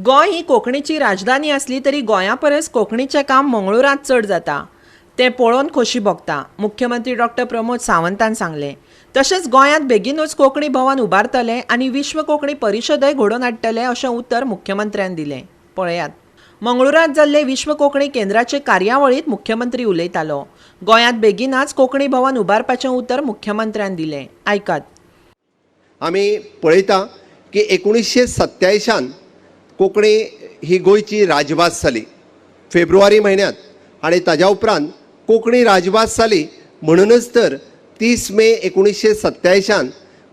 गोंय ही कोंकणीची राजधानी आसली तरी गोंया परस कोंकणीचें काम मंगळुरांत चड जाता तें पळोवन खोशी भोगता, मुख्यमंत्री डॉक्टर प्रमोद सावंतान सांगलें. तशेंच गोंयांत बेगीनूच कोंकणी भवन उबारतले आनी विश्व कोंकणी परिशदय घडोवन हाडटले अशें उतर मुख्यमंत्र्यान दिलें. पळयात, मंगळुरांत जाल्ले विश्व कोंकणी केंद्राचे कार्यावळींत मुख्यमंत्री उलयतालो. गोंयांत बेगीनच कोंकणी भवन उबारपाचें उतर मुख्यमंत्र्यान दिलें. आयकात. आमी पळयता की 1987 कोंकणी ही गोंयची राजभास जाली फेब्रुवारी म्हयन्यांत आनी ताज्या उपरांत कोंकणी राजभास जाली म्हणूनच तर 30 मे 1987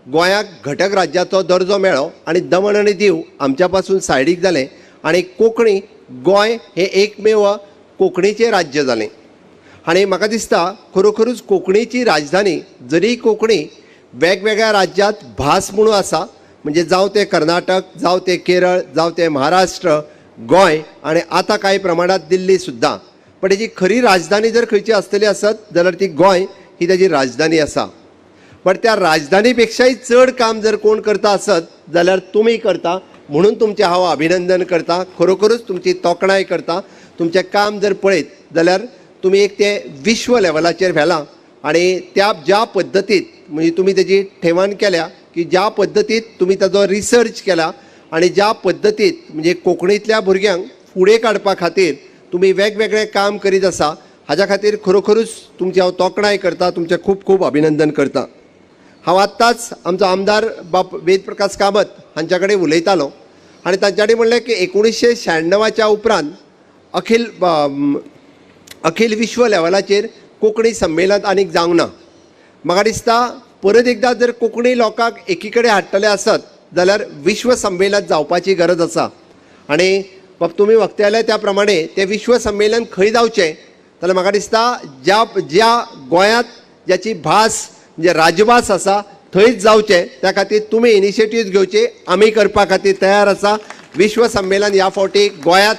गोंयाक घटक राज्याचो दर्जो मेळ्ळो आनी दमण आनी दीव आमच्या पासून सायडीक जालें आनी कोंकणी गोंय हें एकमेव कोंकणीचें राज्य जालें. आनी म्हाका दिसता खरोखरूच कोंकणीची राजधानी जरी कोंकणी वेगवेगळ्या राज्यांत भास म्हणून आसा, म्हणजे जावं तें कर्नाटक, जावं तें केरळ, जावं तें महाराष्ट्र, गोंय आनी आतां कांय प्रमाणांत दिल्ली सुद्दां, पण तेजी खरी राजधानी जर खंयची आसतली आसत जाल्यार ती गोंय ही ताजी राजधानी आसा. पण त्या राजधानी पेक्षाय चड काम जर कोण करता आसत जाल्यार तुमी करता, म्हणून तुमचें हांव अभिनंदन करता, खरोखरूच तुमची तोखणाय करता. तुमचें काम जर पळयत जाल्यार तुमी एक तें विश्व लेवलाचेर व्हेलां आनी त्या ज्या पद्दतीत म्हणजे तुमी तेजी ठेवण केल्या की ज्या पद्दतीत तुमी ताजो रिसर्च केला आनी ज्या पद्दतीत म्हणजे कोंकणींतल्या भुरग्यांक फुडें काडपा खातीर तुमी वेगवेगळें काम करीत आसा, हाज्या खातीर खरोखरूच तुमची हांव तोखणाय करता, तुमचें खूब खूब अभिनंदन करता. हांव आत्तांच आमचो आमदार बाब वेद प्रकाश कामत हांच्या कडेन उलयतालो आनी तांच्यानी म्हणलें की 1996 उपरांत अखील विश्व लेवलाचेर कोंकणी संमेलन आनीक जावंक ना. म्हाका दिसता परत एकदां जर कोंकणी लोकांक एकी कडेन हाडटले आसत जाल्यार विश्व संमेलन जावपाची गरज आसा. आनी बाब तुमी वक्त्याले त्या प्रमाणे तें विश्व संमेलन खंय जावचें जाल्यार म्हाका दिसता ज्या ज्या गोंयांत ज्याची भास म्हणजे राजभास आसा थंयच जावचें. त्या खातीर तुमी इनिशिएटीव घेवची, आमी करपा खातीर तयार आसा. विश्व संमेलन ह्या फावटी गोंयांत